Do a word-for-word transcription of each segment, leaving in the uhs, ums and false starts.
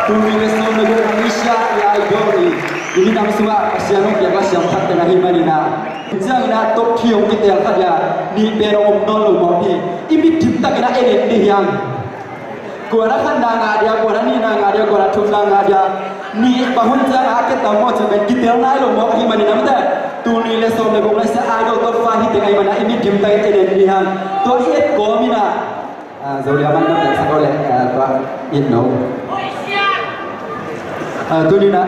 Tuni le sawm le guk Malaysia i Idol i, i minam sungah Pasian hong piak la siam khat teng ahih manin ah, ciangin ah top three hong kiteel khat hi a, nih pen hong om nawn lo mawk hi. I mit dim takin ah en en dih hi hang. Kuan a khatna ngah dia, kuan a nihna ngah dia, kuan a thumna ngah dia. Nih bang hun ciang a kitam maw cih pen kiteel nai lo mawk ahih manin ah mate. Tuni le sawm le guk Malaysia Idol top five hi teng ahih manin ah i mit dim takin en en dih hang. Tua i et kawm in ah, ah, Zolia man na pek sak lo le, ah, tua it no. Ah, tuni in ah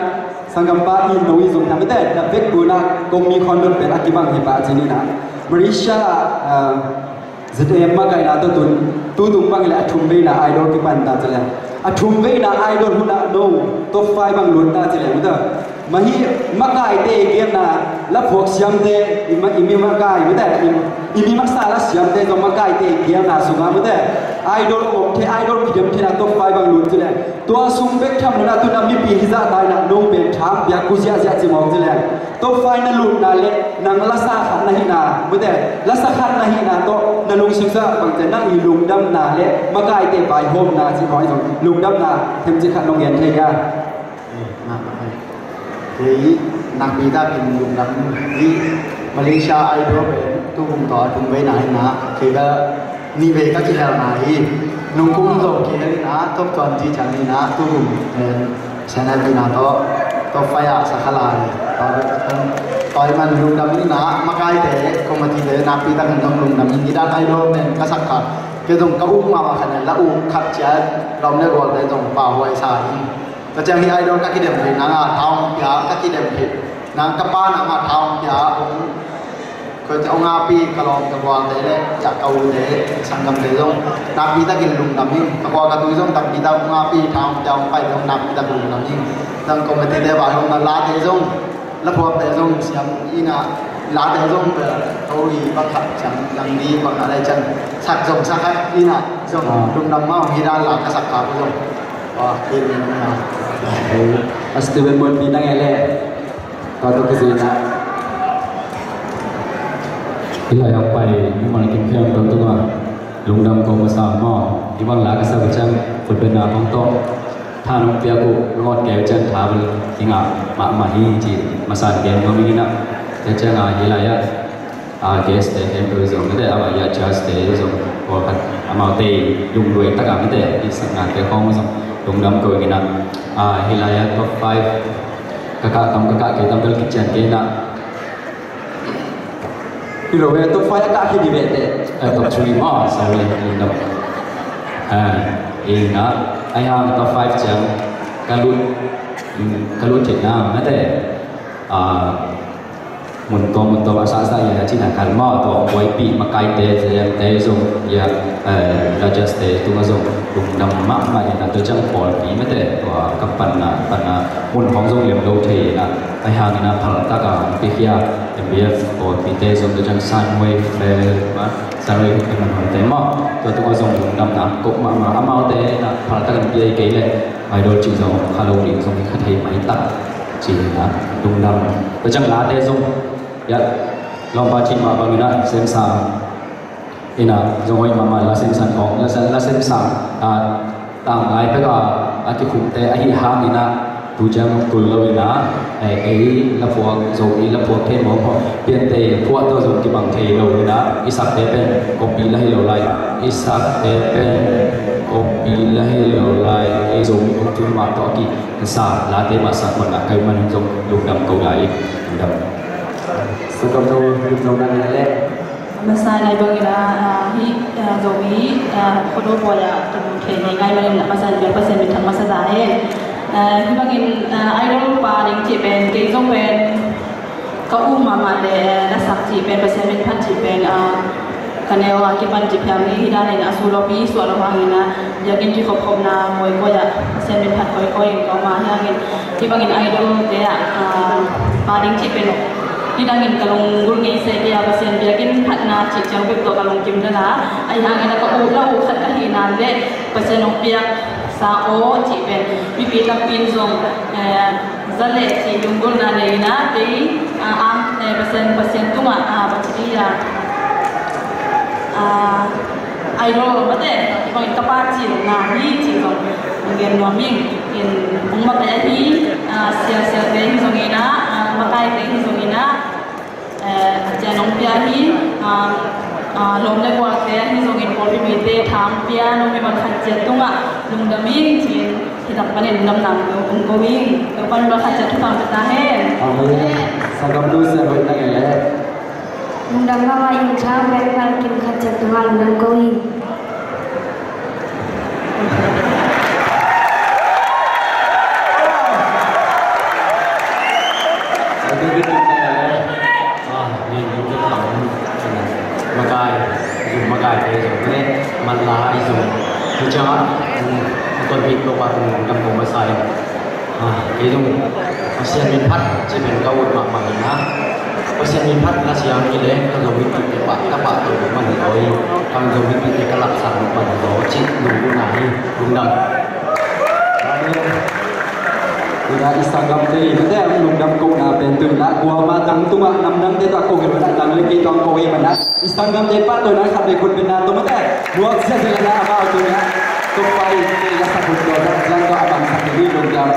sanggampa it no i zong na mate, na vekpi in ah kong mi khawng dot pen a kibang hi pah ci ni in ah. Malaysia, ah, ZM makaihna tawh tun, tu tung bang le a thum veina Idol kipan ta ci le. A thum veina Idol hun ah no, top five bang lut ta ci le, mate. Mahi makaite gelna, la phuak siamte, i ma-, i mi makai, mate, i, i mi maksa la siamte zong makaite gelna sungah, mate. Idol om the, Idol kidem the na top five bang lut ci le. Tua sung bek tham lo na tu na mipi hi zah tai na no pen tham piak ku ziahziah ci mawk ci le. Top five na lutna le nang lasa khat na hihna, mate, lasa khat na hihna tawh na lungsim sa bangte nang i lungdamna le makaite vaihawmna ci mawk zong lungdamna themcik khat nong gen thei dia. Eh, nak, eh. Kei nakpi takin lungdam hi. Malaysia Idol pen tu kum tawh a tung veina hi na, kei ka nih vei ka kihelna hi. Nung kum zo kihel hi na, top twenty ciang hi na, tu kum pen Sian Happy na tawh top five ah sa kha lai. Tua, tua hi man lungdam hi na, makaite, committee te nakpi takin zong lungdam hi. Hi dan Idol pen ka sak kha, kei zong ka uk mahmah khat nen la uk khat ciat lawm le gualte zong pahhuai sa hi. Ka ciang hi Idol ka kidem theih nang a tha hong pia, ka kidem theih nang ka pa nang a tha hong pia, hong, ko ciang hong api ka lawm ka gualte le, ciah ka ute, sanggamte zong nakpi takin lungdam ing. Ka khua ka tui zong tampi tak hong api tha hong pia hong pai zong nakpi tak lungdam ing. Zang committee te vai hong na late zong, la phuakte zong siam ina, late zong pe, ko i bang khat ciang, yang ni bang a lai ciang, sak zong sak khat ina, zong lungdam mah hong hi dan la ka sak kha ko zong. Tua, kei lungdam na. A Steven Muanpi nang e le. Tua tua ka zui na. Hi lai a pai, mimal kim khiam tua tua. Lungdam ko masa maw. Hi bang la ka sak ciang, football na bang tawh. Tha nong piak uh, nong ot kei uh ciang tha bel i ngah mahmah hi ci, masa gen nuam ing ina. Tua ciang a hi lai ah, a, guest te khempeuh zong, mate, a, ya judge te zong, pawlkhat amaute lungduai tak a, mate, i saknate khawng zong lungdam ko ing ina. A, hi lai ah top five ka kah tam, ka kah kei tam bel kician kei ina. Hi lo ve, top five a kah khit hi ve teh. Eh, top three maw, sorry, lungdam. Eh, ina, ahi hang top five ciang ka lut, mm, ka lut theihna, mate. Ah, mun tuam, mun tuam a sahsah ia, a cina kal maw, tua buaipih makaite, zeliante zong ia, eh, judges te tungah zong lungdam mahmah ina, tua ciang pawlpi, mate, tua ka panna, panna mun khawng zong lem lo thei ina. Ahi hangin a phal taka hong piakhia M B F pawlpite zong tua ciang Sunway Fair mah, Sunway Fair mah hoihte mah, tua tungah zong lungdamna kop mahmah. Amaute in a phal takin pia hi kei leh Idol cih zong kha lo ding zong hi kha thei maitak ci hi a, lungdam. Tua ciang late zong, ya, lawmpa cih mah bangin a semsang ina, zong hoih mahmah, la semsan khawng, la sem, la semsan, a, tanglai pek a, a kikhumte ahi hang ina, tu ciang tul lo ina, eh, ei la phuak, Zomi la phuak thei mawk mawk, piante phuak tawh zong kibang thei lo ina, i sakte pen copy la hi lo lai, i sakte pen copy la hi lo lai, ei Zomi kong tun mah tawh a kisa late mah sak mawkna kai man zong lungdam ko lai, lungdam. Sangkam no, lungdam na le. Masa nai bangin a, ah, hi, ah, Zomi, ah, Khuado pawi ah kimu thei ngei ngai manin a masa in biak Pasian min thang masa ta hen. Ah, hi bangin, ah, Idol pa ding cih pen, kei zong pen ka um mahmah le, ah, la sak cih pen, Pasian min phat cih pen, ah, ka neu a kipan cih phiam ni hi danin a sulawpi suah lo hangin a, biakinn kikhopkhopna kawikawi ah, Pasian min phat kawikawi in ka um a, hi hangin, hi bangin Idol te ah, ah, pa ding cih pen, hi dangin ka lunggulh ngei se kei a, Pasian biakinn phatna cih ciang bek tawh ka lungkim dala, ahi hangin a ka uh, la uh khat ka hih nan le Pasian hong piak sa aw cih pen mipi tampi in zong, eh, za leh cih lunggulhna nei ina kei, ah, am, eh, Pasian, Pasian tungah, ah, bang ci ding a, ah, Idol mate, hi bangin ka pa cihna hi cih zong Gen nuam ing, in hong makaih ahi, ah, siasiate hi zongin ah, ah, makaite hi zongin ah, eh, khacian hong pia hi, ah, ah, lawm le gualte ahi zongin pawlpi mite tha hong pia, no mimal khat ciat tungah lungdam ing ci-in, hi tak panin lungdam nang hong ko ing. Topa'n mimal khat ciat thupha hong pia ta hen. Amen. Sanggamnu Sia Hoih na ngen leh. Lungdam mahmah ing, tha hong pia mimal kim khat ciat tungah lungdam ko ing. Makai, zong makai te zong ne, man la i zong. Tu ciang a, kon bik to pa tung dam ko masa in. Ah, kei zong Pasian min phat ci pen ka ut mahmah hi na. Pasian min phat na siang hi leh ka Zomi mite pah, ka pahtawi man hi lo hi. Ka Zomi mite ka lapsang man hi lo ci lungdam hi, lungdam. Amen. Ina i sanggamte hi mate, lungdam kohna pen tu na kuamah dang tungah namdangte tawh kong hi lo na, dang le kei tawh kong hi mah na. I sanggamte pahtawina khat vei khut beng na tawh mate. Luak sia sia na amau tu na. Topa in kei la sa khut tawh, dang sia tawh a bang sa kei hi, lungdam.